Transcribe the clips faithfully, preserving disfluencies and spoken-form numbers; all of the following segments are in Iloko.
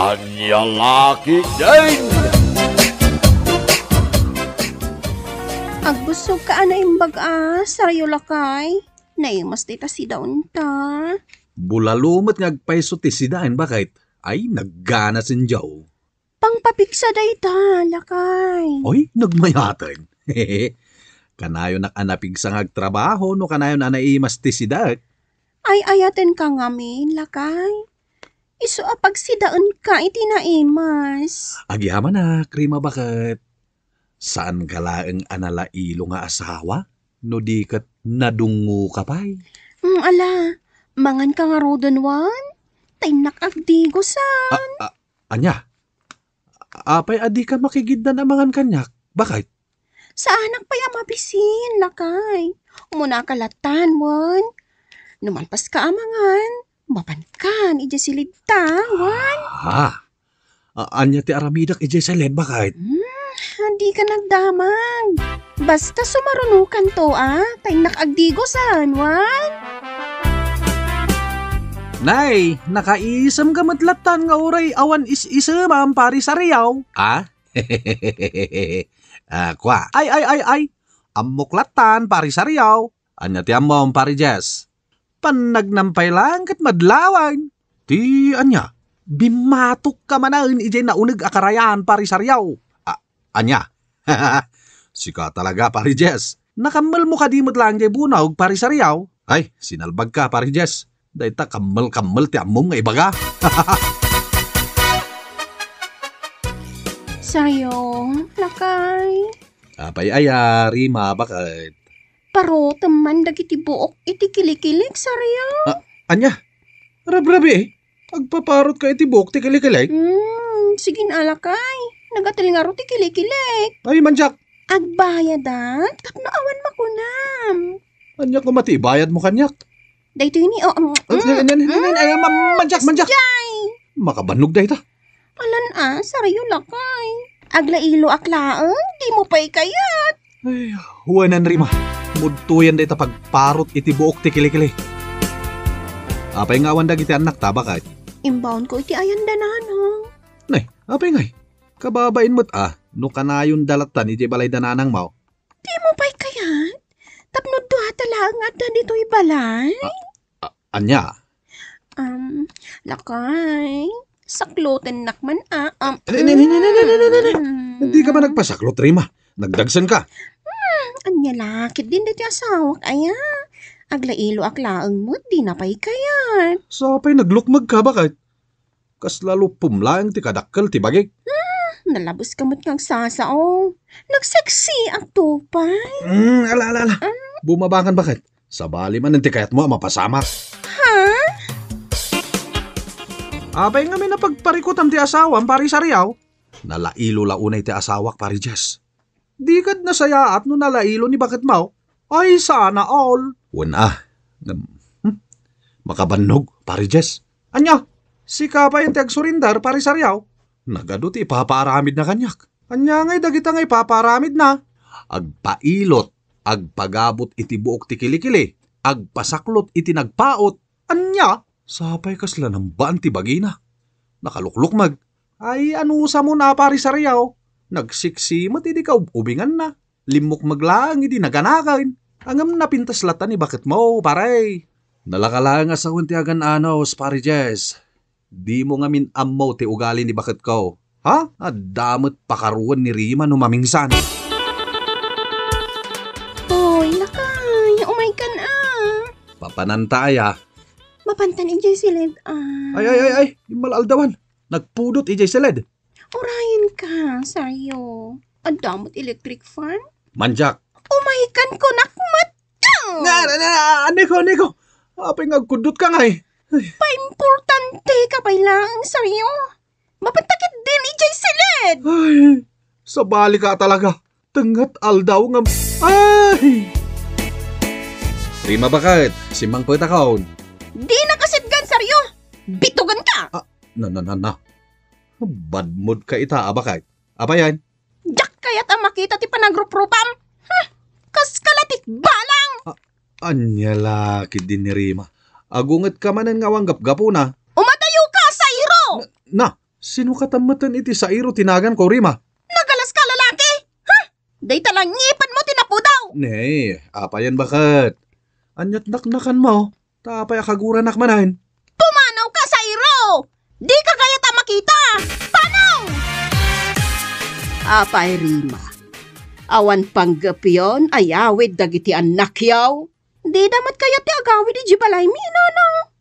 Ania la ketdin? Agbusog ka a naimbag a, Sarayaw lakay. Naimas dayta sidaenta. Bulalo met nga agpayso ti sidaen, baket. Ay, naggana senjaw. Pangpapigsa dayta, lakay. Oy, nagmayaten. Kanayonak a napigsa nga agtrabaho no kanayon a naimas ti sidaek. Ay-ayatenka ngamin, lakay. Isu a pagsidaenka iti naimas. Agyamanak, Rima, baket. Saanka laeng a nalailo nga asawa? No di ket nadungoka pay. Mm, ala, manganka ngaruden wen? Ta innak agdigosan. A-, a-, ania? Apay a dika makigiddan a mangan kaniak? Baket? Saanak pay a mabisin, lakay. Umunaka latan, wen? No malpaska a mangan, mapankan idiay siledta, wen? Ah. A-, ania ti aramidek idiay siled, baket? Hmm, dika nagdamag. Basta sumarunokanto, a, ta innak agdigosan, wen? Nay, nakaisemka met latan nga uray awan is-isemam, Pari Sariaw, a? Ah, kua. Ay, ay, ay, ay. Ammok latan, Pari Sariaw. Ania ti ammom, Pari Jess? Pannagnam pay laeng ket madlawen. Ti ania? Bimmatokka manen idiay nauneg a karayan, Pari Sariaw. A-, ania? Sika talaga, Pari Jess. Nakammelmo kadi met laeng diay bunog, Pari Sariaw? Ay, sinalbagka, Pari Jess. Dayta kammel-kammel ti ammom nga ibaga. Sariaw, lakay. Apay aya, Rima, baket? Parotem man dagiti buok iti kilikilik, Sariaw. A-, ania? Rabrabii? Agpaparotka iti buok ti kilikilik? Hmm, sige, lakay. Nagatel ngarud ti kilikilik. Ay, mandiak. Agbayadak tapno awan makunam. Ania koma ti ibayadmo kaniak? Daytoy ni, o, mm, Ay, ay, ay, ay, ay, ay, ma-, mandiak, mandiak. Jay! Makabannog dayta. Alan a, Sariaw lakay. Aglailoak laeng, dimo pay kayat. Ay, wen, Rima. Mudtoyen dayta pagparot iti buok ti kilikili. Apay nga awan dagiti annakta, baket? Imbaonko iti ayan da nanang. Nay, apay ngay? Kababain met a, no kanayon da latan idiay balay da nanangmo. Dimo pay kayat? Tapno duata laeng nga adda ditoy balay? A-, a-, ania? Um, lakay, saklotennak man a, um, Ay, ni, ni, ni, ni, ni, ni, ni, ni. Mm. Dika man agpasaklot, Rima. Nagdagsenka. Hmm, ania la ketdin daytoy asawak aya? Aglailoak laeng met, dina pay kayat. Sapay naglukmegka, baket? Kasla luppom laeng ti kadakkel ti bagik. Hmm, nalabeska met nga agsasao. Nagseksiakto pay. Hmm, ala, ala, ala. Ah. Bumabangan, baket? Sabali manen ti kayatmo a mapasamak. Ha? Apay ngamin a pagparikutam ti asawam, Pari Sariaw? Nalailo la unay ti asawak, Pari Jess. Dika nasayaat no nalailo ni baketmo? Ay, sana all. Wen a. Ngem, hmm? Makabannog, Pari Jess. Ania? Sika pay ti agsurrender, Pari Sariaw? Nagadu ti ipapaaramidna kaniak. Ania ngay dagita nga ipapaaramidna? Agpailot, agpagabut iti buok ti kilikili, agpasaklot iti nagpaut. Ania? Sapay kasla nambaan ti bagina. Nakaluklukmeg. Ay, anusam a, Pari Sariaw. Nagseksi met idi kaub-ubinganna. Limmukmeg laeng idi naganaken. Ngem napintas latta ni baketmo, pare. Nalaka laeng a sawen ti agan-anos, Pari Jess. Dimo ngamin ammo ti ugali ni baketko. Ha? Adda met pakaruan ni Rima no mamingsan. Hoy, lakay, umaykan a. Papananta aya? Mapantan idiay siled a. Ay, ay, ay, ay, immal-aldawan. Nagpudot idiay siled. Urayenka, Sariaw. Adda met electric fan? Mandiak. Umaykan kunak met. Nga, nga, nga, aneko, aneko. Apay nga agkuddotka ngay? Ay. Paimportanteka pay laeng, Sariaw. Mapanta ketdin idiay siled. Ay, sabalika talaga. Tengnga ti aldaw nga, ay! Rima, baket, simmangpetakon. Dinaka sitgan, Sariaw. Bitugenka. Ah, na, na, na, na. Bad mood ka ita, a, baket. Apay aya? Diak kayat a makita ti panagruprupam. Huh! Kaska la ti balang! A-, ania la ketdin ni Rima? Agungetka manen nga awan gapgapuna. Umadayoka, Sariaw! Na, na, Sino katammeten iti Sairo ti naganko, Rima? Nagalas ka, lalaki! Ha? Dayta la ngipenmo ti napudaw! Ne, apayen baket? Ania't naknakanmo? Ta apay a kaguranak manen? Pumanaw ka, Sairo! Di ka kayat a makita! Panaw! Apay, Rima, awan panggepyon a yawid dagiti annakyo? Dida met kayat ti agawid idiay balaymi, nanang.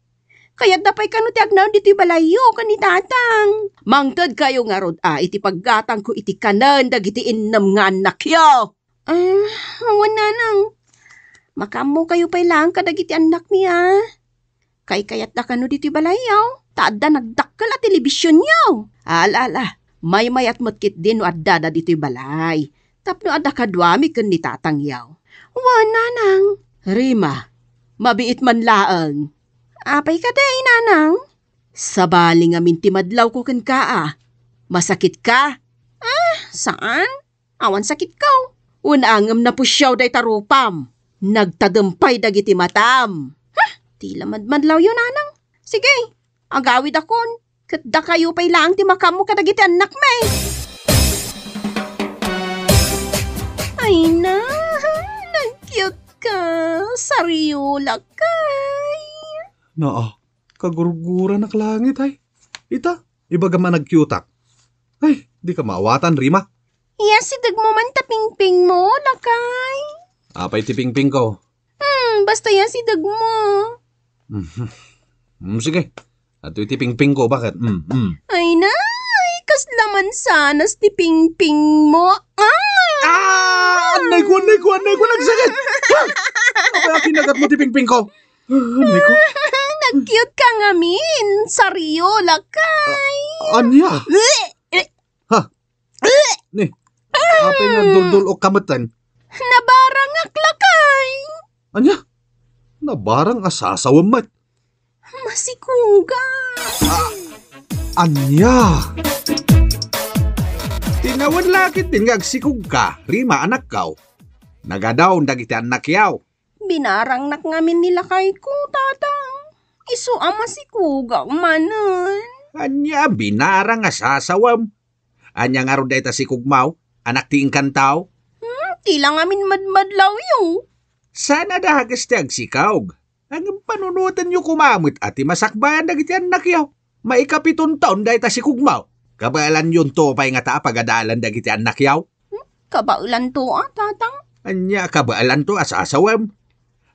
Kayatda pay kano ti agnaed ditoy balayyo ken ni tatang. Mangtedkayo ngarud a iti paggatangko iti kanen dagiti innem nga annakyo. Ah, wen, nanang. Makaammokayo pay laeng kadagiti annakmi, a. Kaykayatda kano ditoy balayyo, ta adda nagdakkel a telebisionyo. Ala, ala, maymayat met ketdi no addada ditoy balay, tapno adda kaduami ken ni tatangyo. Wen, nanang. Rima, mabiit man laeng. Apay kadi, nanang? Sabali ngamin ti madlawko kenka, a. Masakitka? Ah, saan? Awan sakitko. Wen, ngem napusiaw dayta rupam. Nagtadem pay dagiti matam. Huh, ti la madmadlawyo, nanang. Sige, agawidakon. Ket dakayo pay laeng ti makaammo kadagiti annakmi. Ay na, nag-cute ka. Sariola kay. Naa, kagurguranak langit, ay. Ita, ibagam a nag-cute-ak. Ay, di ka maawatan, Rima. Iya, sidegmo man ta pingpingmo, lakay. Apay ti pingpingko? Hmm, basta iya, sidegmo. Mhm. Hmm, sige. Adtoy ti pingpingko, baket? Hmm, hmm. Ay, nay, kasla mansanas ti pingpingmo. Ah! Ah! Annay ko, annay ko, annay ko, nagsakit! Ah! Apay a kinagatmo ti pingpingko? Niko. Nag-cute ka ngamin, Sariola kay. A-, ania? Eh, eh. Ha? Eh. Ni, apay nga duldul-ok ka metten? Nabarangak lakay. Ania? Nabarang a sasawem met. Masikuga. Ah, ania? Tinawen lakit din nga agsikog ka, Rima, anakkaw. Nagadaw dagiti annakyaw. Binarangnak ngamin ni lakayko, tatang. Isu a masikugak manen. Ania a binarang a sasawem? Ania ngarud dayta sikugmaw, anak ti inkantaw? Hmm, ti la ngamin madmadlawyo. Saan a dages ti agsikog? Ngem panunotenyo koma met a ti masakbayan dagiti annakyo. Maikapiton taon dayta sikugmaw. Kabaelanyo pay ngata a pagadalen dagiti annakyo? Hmm, kabaelanto a, tatang. Ania a kabaelanto a sasawem?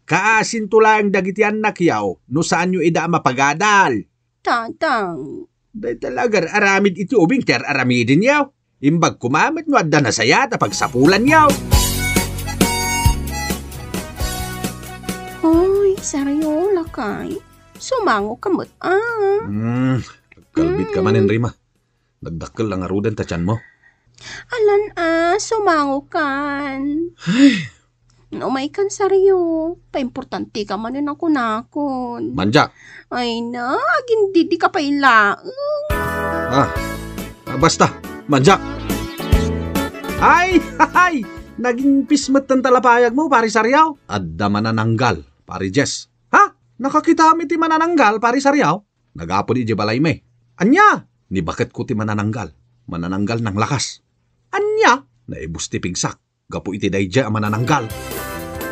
Kaasinto laeng dagiti annakyo no saanyo ida a mapagadal. Tatang. Dayta la agar-aramid iti ubing ti ar-aramidenyo. Imbag koma met no adda nasayaat a pagsapulanyo. Hoy, Sariola kay. Sumango ka met, a. Hmm, agkalbit ka manen, Rima. Nagdakkel la ngaruden ta tianmo. Alan a, sumango kan. Ay. No, umay kan, Sario. Paimportante ka manen a kunakon. Mandiak. Ay na, agindidi ka pay laeng. Ah, ah, basta, mandiak. Ay, hay! Naging pismet ten talapayagmo, Pari Sario. Adda manananggal, Pari Jess. Ha? Nakakitaam iti manananggal, Pari Sario? Nagapod idiay balaymi. Ania? Ni baketko ti manananggal. Manananggal nanglakas. Ania? Naibus ti pigsak gapu iti daydiay a manananggal.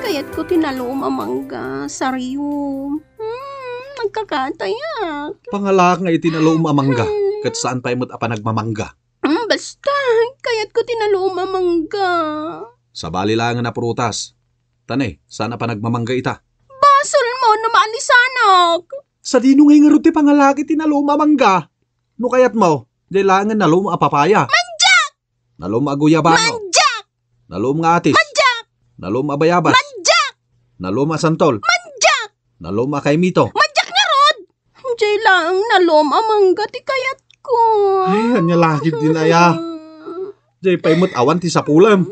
Kayatko ti nalom a mangga, Sario. Hmm, nagkakatayak. Pangalaak nga iti nalom a mangga, ket saan pay met a panagmamangga. Hmm, basta, kayatko ti nalom a mangga. Sabali laengen a prutas. Ta ne, saan a panagmamangga ita? Basolmo no maalisanak. Sadino ngay ngarud ti pangalaak iti nalom a mangga? No kayatmo, diay laengen nalom a papaya. Mandiak! Nalom a guyabano. Mandiak! Nalom nga atis. Mandiak! Nalom a bayabas. Mandiak! Nalom a santol. Mandiak! Nalom a kaimito. Mandiak ngarud! Diay laeng nalom a mangga ti kayatko. Ay, ania lakit din aya. Diay pay met awan ti sapulem.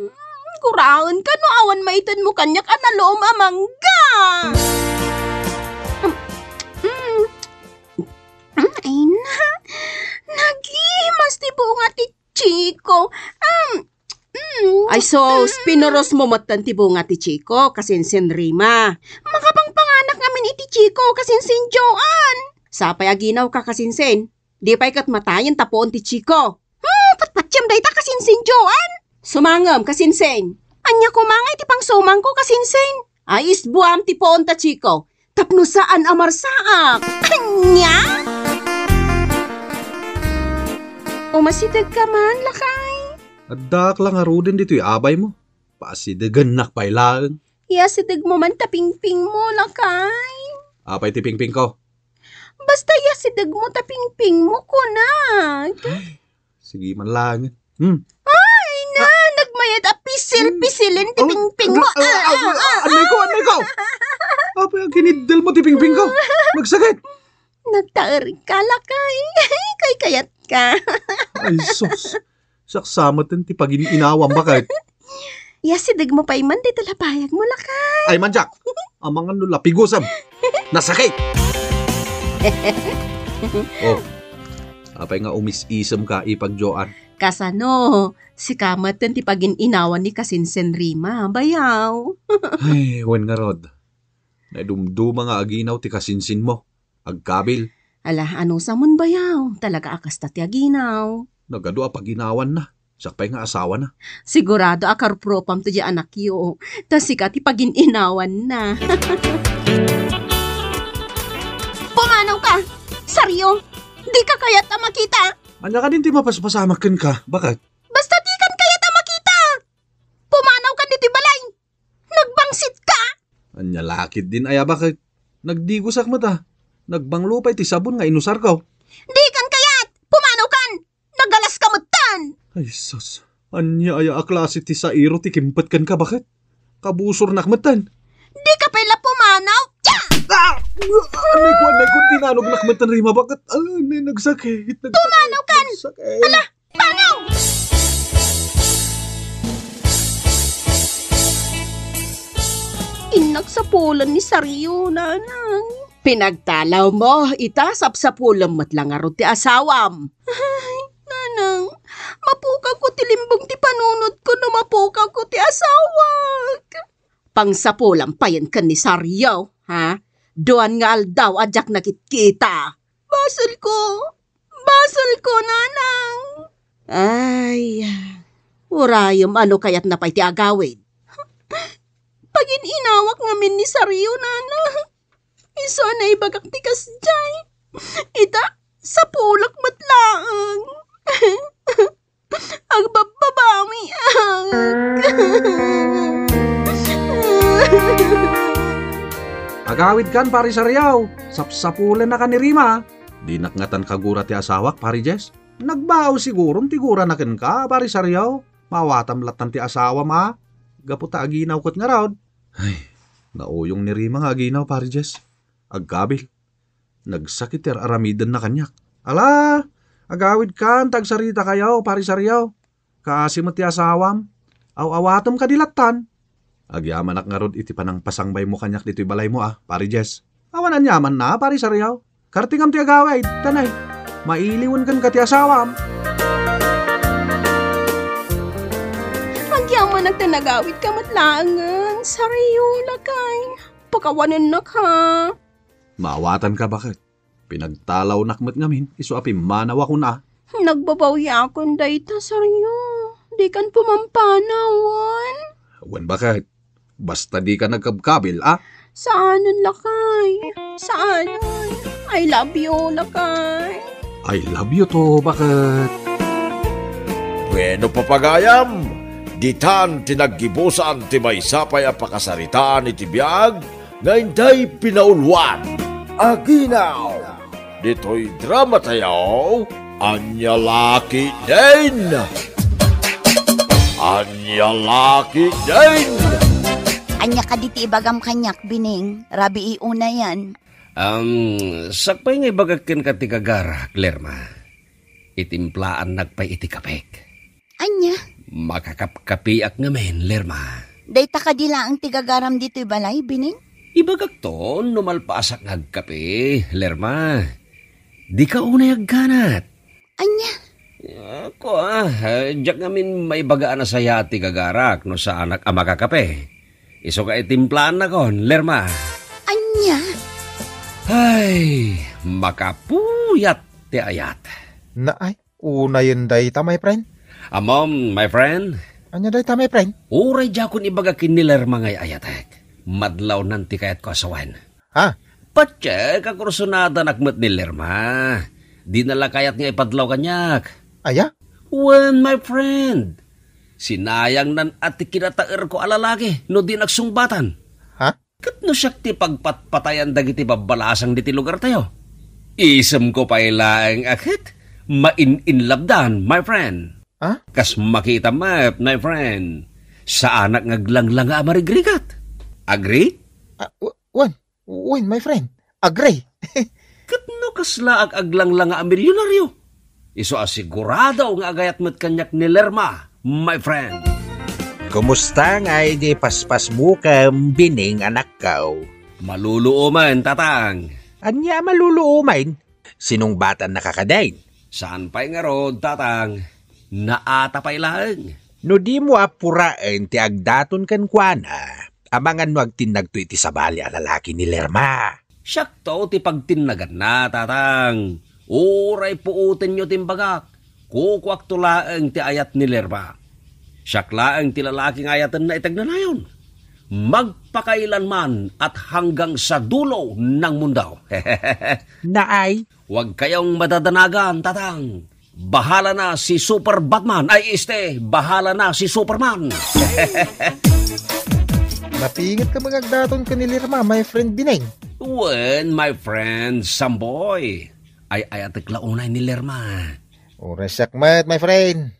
Guraen ka no awan maitedmo kaniak a nalom a mangga. Mm, mm, ay na, nagimas ti bunga ti Chico. Um, mm. Ay sus, pinurosmo metten ti bunga ti Chico, kasinsin Rima. Makapangpanganak ngamin iti Chico, kasinsin Joan. Sapay aginawka, kasinsin. Di pay ket matayen ta puon ti Chico. Hmm, patpatiem dayta, kasinsin, Joan. Sumangem, kasinsin. Ania koma ngay ti pangsumangko, kasinsin? Ay, isbuam ti puon ta Chico. Tapno saan a marsaak. Ania? Umasidegka man, lakay. Addaak la ngaruden ditoy abaymo. Pasidegennak pay laeng. Iyasidegmo man ta pingpingmo, lakay. Apay ti pingpingko? Basta iyasidegmo ta pingpingmo, kunak. Sige man laeng. Hmm. Ay, na, nagmayat a pisil-pisilen ti pingpingmo. Ah, ah, ah, ah, ah, ah, annay ko, annay ko. Apay a kiniddel mo ti pingpingko? Nagsakit. Nagtaerka, lakay. Kaykayatka. Ay, sus. Siak sa met ti pagin-inawam, baket. Iyasidegmo pay man dita lapayagmo, lakay. Ay, manjak. Amangan no lapigusam. Nasakit. Oh. Apay nga umis-isem ka, ipag Joan? Kasano? Sika met ti pagin-inawan ni kasinsin Rima, bayaw. Ay, wen ngarud. Naidumduma nga aginaw ti kasinsinmo. Agkabil. Ala, ano sa mon bayaw? Talaga a kasta ti aginaw. Nagadu a paginawanna. Siak pay nga asawana. Sigurado a karupropam to di anakyo. Ta sika ti pagin-inawanna. Pumanaw ka! Sario! Di ka kayat a makita! Ania kadin ti mapaspasamak kenka? Baket? Basta di kan kayat a makita! Pumanaw ka ditoy balay! Nagbangsit ka! Ania lakit din aya, baket? Nagdigosak met a. Nagbanglo pay ti sabon nga inusarko. Di kan kayat! Pumanaw kan! Nagalas ka metten! Ay, sus. Ania aya a klase ti sairo ti kimpet kenka, baket? Kabusornak metten. Di ka pay la pumanaw! Ya! Ah! Anay ko, anay ko, dinanognak metten, Rima, baket? Ah, anay, nagsakit, nagsakit, Pumanaw kan! Nagsakit. Ala! Panaw! Innak sapulan ni Sario, nanang. Pinagtalawmo, ita sapsapulem met la ngarud ti asawam. Ay, nanang, mapukawko ti limbong ti panunotko no mapukawko ti asawak. Pangsapulam payen ken ni Sario, ha? Duan nga aldaw a diak nakitkita. Basolko. Basolko, nanang. Ay, urayem, ano kayatna pay ti agawid? Pagin-inawak ngamin ni Sario, nanang. Isu a naibagak ti kasdiay. Ita, sapulak met laeng. Agbabbabawiak. Agawidkan, Pari Sariaw. Sapsapulennakan ni Rima. Dinak ngatan kagura ti asawak, Pari Jess. Nagbao siguron ti gurana kenka, Pari Sariaw. Maawatam lattan ti asawam a. Gapu ta aginaw ket ngarud. Ay, nauyong ni Rima nga aginaw, Pari Jess. Agkabil. Nagsakit ti ar-aramidenna kaniak. Ala, agawidkan ta agsaritakayo, Pari Sariaw. Kaasi met ti asawam. Aw-awatem kadi lattan. Agyamanak ngarud iti panangpasangbaymo kaniak ditoy balaymo a, Pari Jess. Awan aniamanna, Pari Sariaw. Kartingam ti agawid, tanay. Mailiwen kenka ti asawam. Agyamanak ta nagawidka met laengen, Sariaw, lakay. Pakawanennak, ha? Maawatanka, baket? Pinagtalawnak met ngamin, isu a pimmanawakon a. Nagbabawiakon dayta, Sario. Dikan pumampanawan. Wen, baket? Basta dika nagkabkabil, a? Saanen, lakay. Saanen. I love you, lakay. I love you too, baket? Bueno, papagayam, ditan ti naggibusan ti maysa pay a pakasaritaan iti biag nga intay pinauluan. Aginaw! Ditoy drama tayo, Ania La Ketdin! Ania La Ketdin! Ania kadi ti ibagam kaniak, Bining? Rabii unayen. Um, sakbay nga ibagak kenka ti gagarak, Lerma. Itimplaannak pay iti kapek. Ania? Makakapkapiak ngamin, Lerma. Dayta kadi laeng ti gagaram ditoy balay, Bining? Ibagakto, no malpaasak nga agkape, Lerma. Dika unay agganat. Ania? Ako, ah, diak ngamin maibaga a nasayaat ti gagarak no saanak a makakape. Isu nga itimplaannakon, Lerma. Ania? Ay, makapuyat. ti ayat. Naay, unayen dayta, my friend. Ammom, my friend. Ania dayta, my friend? Uray diakon ibaga ken ni Lerma nga ay-ayatek. Madlawnan ti kayatko a sawen. Ha? Patiek a kursunadanak met ni Lerma. Dina la kayat nga ipadlaw kaniak. Aya? Wen, my friend. Sinayangnan a ti kinataerko a lalaki no dinak sungbatan. Ha? Ket no siak ti pagpatpatayan dagiti babbalasang diti lugartayo, isemko pay laeng a ket main-inlabdan, my friend. Ha? Kas makita met, my friend, saanak nga aglanglangaak a marigrigat. Agree? Ah, w-, wen, wen, my friend. Agree. Ket no kaslaak aglanglangaak a milyonaryo, isu a sigurado nga agayat met kaniak ni Lerma, my friend. Kumusta ngay di paspasbukem, Bining, anakko? Maluluomen, tatang. Ania a maluluomen? Sinungbatannaka kadin? Saan pay ngarud, tatang. Naata pay laeng. No dimo a puraen ti agdaton kenkuana, amangan no agtinnagto iti sabali a lalaki ni Lerma. Siakto ti pagtinnaganna, tatang. Uray puotenyo ti imbagak, kukuakto laeng ti ayat ni Lerma. Siak laeng ti lalaki nga ayatenna iti agnanayon. Magpakailanman at hanggang sa dulo ng mundo. Naay. Huwag kayong madadanagan, tatang. Bahala na si Super Batman. Ay, este, bahala na si Superman. Napinget ka mangagdaton ken ni Lerma, my friend Bineng. Wen, my friend Samboy. Ay-ayatek la unay ni Lerma. Uray siak met, my friend.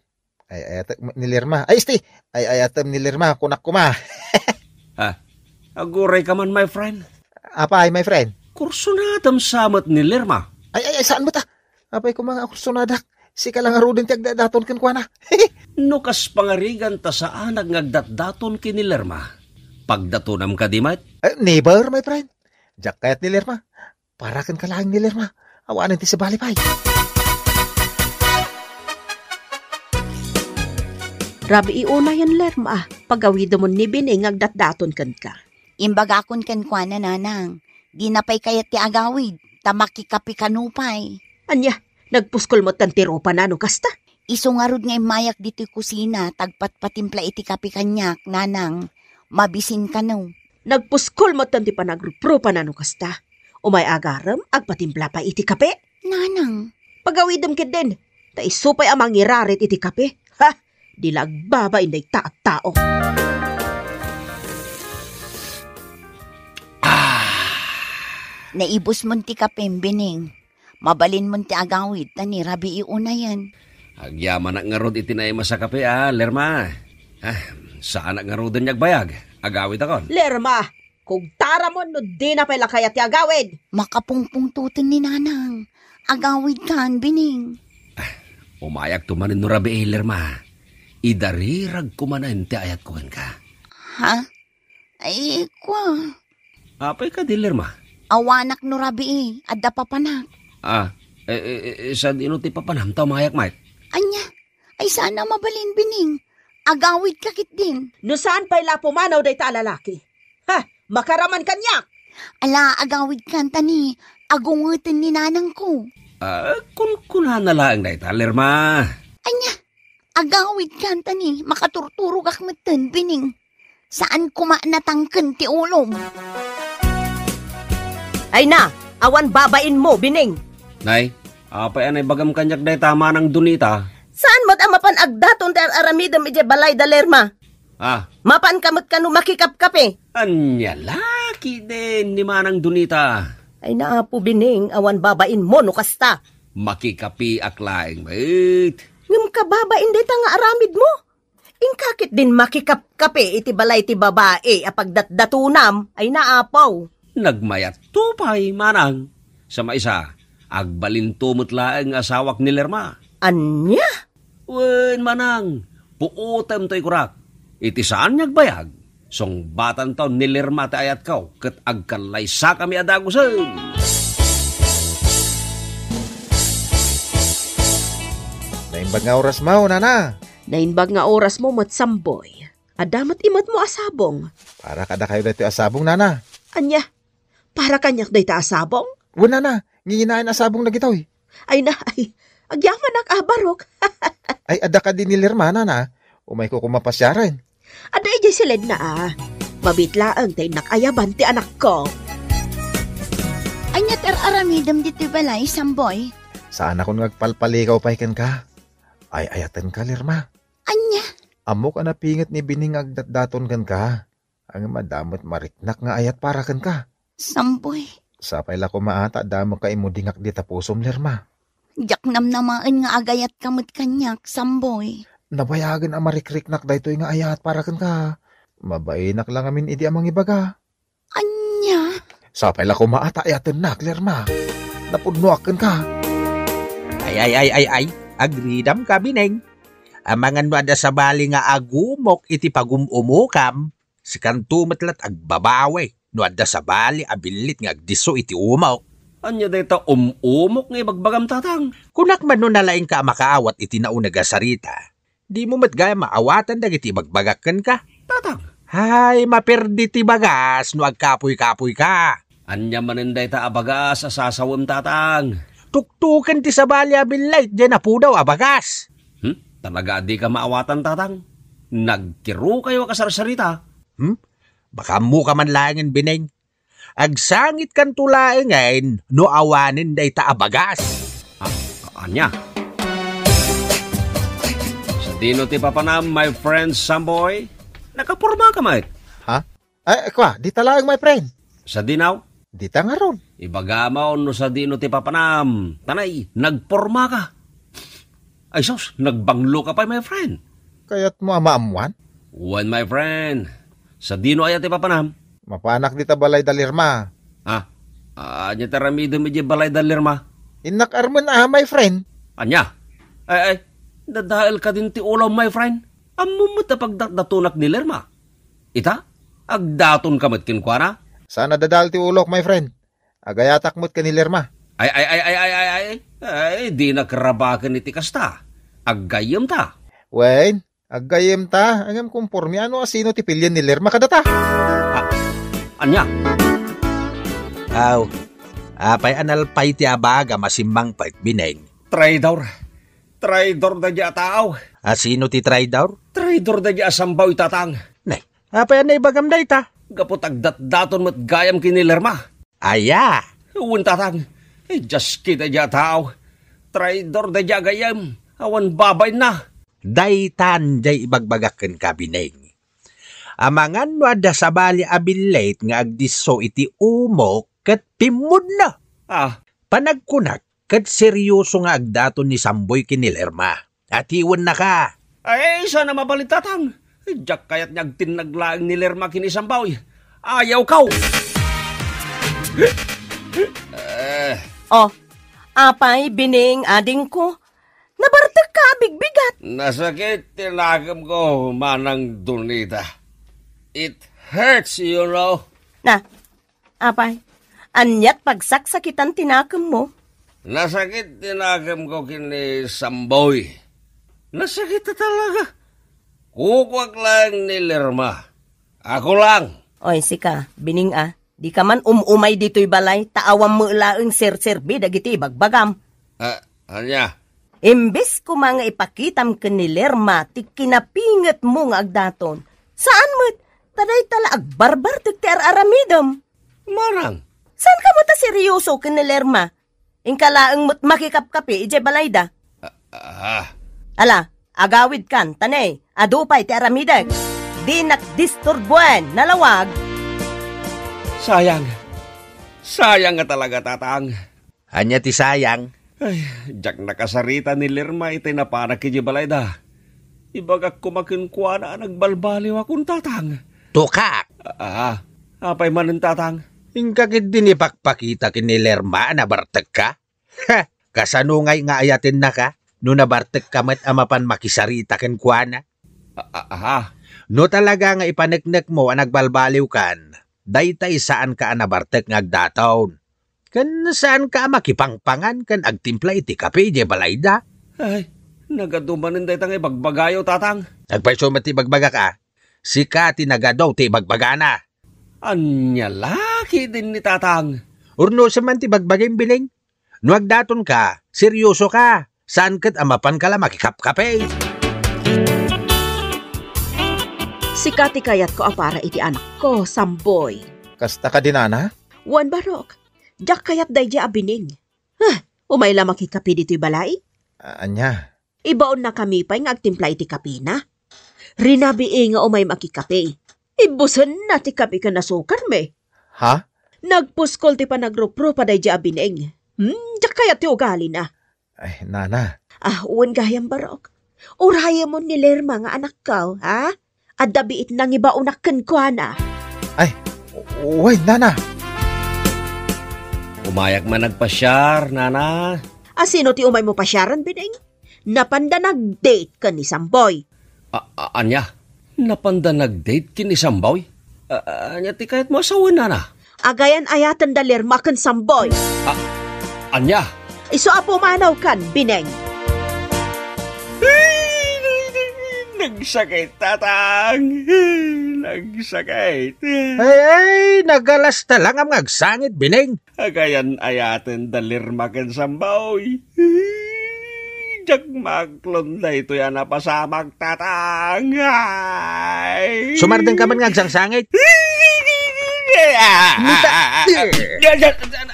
Ay-ayatek met ni Lerma. Ay, este, ay-ayatem ni Lerma, kunak koma. Ah, aguray ka man, my friend. Apay, my friend? Kursunadam sa met ni Lerma. Ay, ay, ay, saan met, ah? Apay koma nga kursunadak. Sika la ngaruden ti agdatdaton kenkuana. No kas pangarigan ta saanak nga agdatdaton ken ni Lerma, pagdatonam kadi met? Eh, never, my friend. Diak kayat ni Lerma. Para kenka laeng ni Lerma. Awanen ti sabali pay. Rabii unayen, Lerma, pagawidemon ni Bineng nga agdatdaton kenka. Imbagakon kenkuana, nanang, dina pay kayat ti agawid, ta makikape kano pay. Ania, nagpuskol metten ti rupana no kasta? Isu ngarud nga immayak ditoy kusina, ta agpatpatimpla iti kape kaniak, nanang, mabisin kano. Nagpuskol metten ti panagruprupana no kasta. Umay agarem, agpatimpla pay iti kape. Nanang. Pagawidem ketdin, ta isu pay a mangirarit iti kape. Ha? Di la agbabain dayta a tao. Ah! Naibusmon ti kapem, Bineng. Mabalinmon ti agawid, ta ni rabii unayen. Agyamanak ngarud iti naimas a kape, a, Lerma. Ah, saanak ngaruden nga agbayag. Agawitakon. Lerma, kugtaramon no dina pay la kayat ti agawid. Makapungpungtoten ni nanang. Agawidkan, Bineng. Ah, umayakto manen no rabii, Lerma. Idariragko manen ti ayatko kenka. Ha? Ay, kua. Apay kadi, Lerma? Awanak no rabii, adda papanak. Ah, eh, eh, eh, sadino ti papanam ta umayak met? Ania? Ay, saan a mabalin, Bineng. Agawidka ketdin. No saan pay la pumanaw dayta a lalaki. Ha, makaraman kaniak. Ala, agawidkan ta ni agungeten ni nanangko. Ah, kunkunana laeng dayta, Lerma. Ania? Agawidkan ta ni makaturturogak metten, Bineng. Saan koma natangken ti ulom. Ay na, awan babainmo, Bineng. Nay, apay a naibagam kaniak dayta, Manang Donita? Saan met a mapan agdaton ti ar-aramidem idiay balay da Lerma? Ah. Mapanka met kano makikapkape? Ania la ketdin ni Manang Donita? Ay na, Apo Bineng, awan babainmo no kasta. Makikapeak laeng met. Ngem kababain dayta nga aramidmo? Inka ketdin makikapkape iti balay ti babai a pagdatdatonam? Ay na, Apo. Nagmayatto pay, Manang. Sa maysa, agbalinto met laeng nga asawak ni Lerma. Ania? Wen, Manang, puotem toy kunak. Iti saan nga agbayag, sungbatanto ni Lerma ti ayatko ket agkallaysakami a dagusen. Naimbag nga orasmo, nana. Naimbag nga orasmo met, Samboy. Adda met imatmo a sabong. Para kadakayo daytoy a sabong, nana. Ania? Para kaniak dayta a sabong? Wen, nana, nginginaen a sabong dagitoy. Ay na, ay, agyamanak a barok. Ay, adda kadi ni Lerma, nana? Umayko koma pasiaren. Adda idiay siledna a. Mabiit laeng ta innak ayaban ti anakko. Ania ti ar-aramidem ditoy balay, Samboy? Saanakon nga agpalpalikaw pay kenka. Ay-ayatenka, Lerma. Ania? Ammok a napinget ni Bining nga agdatdaton kenka. Ngem adda met mariknak nga ayat para kenka. Samboy. Sapay la koma a ta adda met kaimudingak dita pusom, Lerma. Diak namnamaen nga agayatka met kaniak, Samboy. Nabayagen a marikriknak daytoy nga ayat para kenka. Mabainak la ngamin idi a mangibaga. Ania? Sapay la koma a ta ayatennak, Lerma. Napudnoak kenka. Ay, ay, ay, ay, ay. Agridamka, Bining. Amangan no adda sabali nga agumok iti pagum-umokam, sikanto met la't agbabawi no adda sabali a billit nga agdisso iti umok. Ania dayta um-umok nga ibagbagam, Tatang? Kunak man no nalaingka a makaawat iti nauneg a sarita, dimo met gayam maawatan dagiti ibagbagak kenka. Tatang. Ay, maperdi ti bagas no agkapuy-kapuyka. Ania manen dayta a bagas a sasawem, Tatang? Tuktuken ti sabali a billit diay napudaw a bagas. Hmm? Talaga a dika maawatan, Tatang? Nagkirukayo a kasarsarita. Hmm? Baka ammoka man laengen, Bining. Agsangitkanto laengen no awanen dayta a bagas. Ah, ania? Sadino ti papanam, my friend Samboy? Nakapormaka met. Ha? Ay, kua, dita laeng, my friend. Sadino? Dita ngarud. Ibagam no sadino ti papanam. Tanay, nagpormaka. Ay sus, nagbangloka pay, my friend. Kayatmo a maammuan? Wen, my friend. Sadino aya ti papanam? Mapanak dita balay da Lerma. Ah, ania ti aramidem idiay balay da Lerma? Innak armen a, my friend. Ania? Ay, ay, dadael kadin ti ulo, my friend. Ammom met a pagdatdatonak ni Lerma. Ita, agdatonka met kenkuana? Saan a dadael ti ulok, my friend. Agayatak met ken ni Lerma. Ay, ay, ay, ay, ay, ay, ay, ay, dinak rabaken iti kasta. Aggayyemta. Wen, aggayyemta, ngem kompormi, ano a sino ti pilien ni Lerma kadata? Ah, ania? Aw, apay a nalpay ti abagam a simmangpet, Bining? Traidor. Traidor daydi a tao. A sino ti traidor? Traidor daydi a Samboy, Tatang. Ne, apay a naibagam dayta? Gapu ta agdatdaton met gayam ken ni Lerma. Aya? Wen, Tatang. Idias kitadia a tao. Traidor daydi a gayyem. Awan babainna. Daytan diay ibagbagak kenka, Bining. Amangan no adda sabali a billit nga agdisso iti umok ket pimmudno. Ah. Panagkunak, ket seryoso nga agdaton ni Samboy ken ni Lerma. Atiwennaka. Ay, saan a mabalin, Tatang. Diak kayat nga agtinnag laeng ni Lerma ken ni Samboy. Ayawkaw. Eh. Oh, apay, Bining, adingko. Nabartekka a bigbigat. Nasakit ti nakemko, Manang Donita. It hurts, you know. Na, Apay, aniat pagsaksakitan ti nakemmo? Nasakit ti nakemko ken ni Samboy. Nasakit talaga. Kukuak laeng ni Lerma. Ako lang. Oy, sika, Bining a, dika man um-umay ditoy balay, ta awan met laeng serserbi dagiti ibagbagam. Ah, ania? Imbes koma nga ipakitam ken ni Lerma ti kinapingetmo nga agdaton, saan met, ta dayta la agbarbartek ti ar-aramidem. Manang. Saanka met a seryoso ken ni Lerma? Inka laeng met makikapkapi idiay balayda. Ah, ah. Ala, agawidkan, ta ne, adu pay ti aramidek. Dinak disturbuen, nalawag. Sayang. Sayang nga talaga, Tatang. Ania ti sayang? Ay, diak nakasarita ni Lerma iti napanak idiay balayda. Ibagak koma kenkuana a nagbalbaliwakon, Tatang. Tukak! Ah, apay manen, Tatang? Inka ketdin ipakpakita ken ni Lerma a nabartekka? Ha! Kasano ngay nga ayatennaka no nabartekka met a mapan makisarita kenkuana? Ah, ah, ah. No talaga nga ipaneknekmo a nagbalbaliwkan, daytay saanka a nabartek nga agdaton. Ken saanka a makipangpangan ken agtimpla iti kape idiay balayda? Ay, nagadu manen dayta nga ibagbagayo, Tatang. Agpayso met ti ibagbagak a, sika ti nagadu ti ibagbagana. Ania la ketdin ni Tatang? Urnosem man ti ibagbagim, Bining. No agdatonka, seryosoka. Saan ket a mapanka la makikapkape. Sika ti kayatko a para iti anakko, Samboy. Kasta kadi, nana? Wen, Barok. Diak kayat daydiay a Bineng. Ah, umay la makikape ditoy balay? A-, ania? Ibaonnakami pay nga agtimpla iti kapena. Rinabii nga umay makikape. Ibbusenna ti kape ken asukarmi. Ha? Nagpuskol ti panagruprupa daydiay a Bineng. Hmm, diak kayat ti ugalina. Ay, nana. Ah, wen gayam, Barok. Urayemon ni Lerma nga anakko, ha? Adda biit nangibaonak kenkuana. Ay, wen, nana. Umayak man agpasiar, nana. A sino ti umaymo pasiaren, Bineng? Napanda nag-date ken ni Samboy. A-, a-, ania? Napanda nag-date ken ni Samboy? A-, a-, ania ti kayatmo a sawen, nana? Agayan-ayaten da Lerma ken Samboy. A-, ania? Isu a pumanawkan, Bineng. Nagsakit, Tatang. Nagsakit. Ay, ay, nagalasta lang am nga agsangit, Bineng. Agayan-ayaten da Lerma ken Samboy. Diak maaklon daytoy a napasamak, Tatang. Ay. Sumardengka man nga agsangsangit. Nita-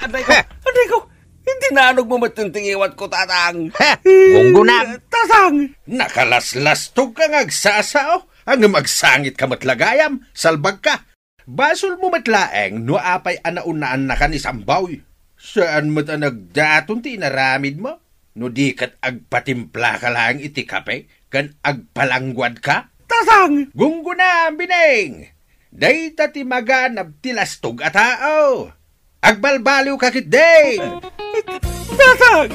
Adayko, adayko. Iti naanugmo met ti ngiwatko, Tatang. Ha? Gunggona. Tatang. Nakalaslastogka nga agsasao. Ngem agsangitka met la gayam. Salbagka. Basolmo met laeng no apay a naunaannaka ni Samboy. Saan met a nagdaton ti inaramidmo no di ket agpatimplaka laeng iti kape ken agpalangguadka? Tatang! Gunggona, Bineng! Dayta ti maganab ti lastog a tao. Agbalbaliwka ketdi! Tatang!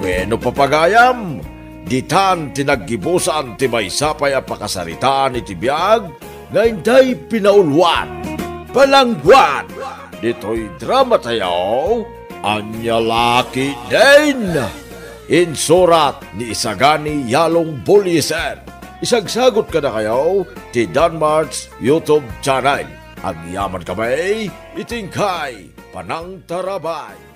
Bueno, papagayam, ditan ti naggibusan ti maysa pay a pakasaritaan iti biag nga intay pinauluan, Palangguad. Ditoy drama tayo, Ania La Ketdin. Insurat ni Isagani Yalong Buliesen. Isagsagut kadakayo ti Danmart's YouTube channel. Agyaman kami iti inkay panangtarabay.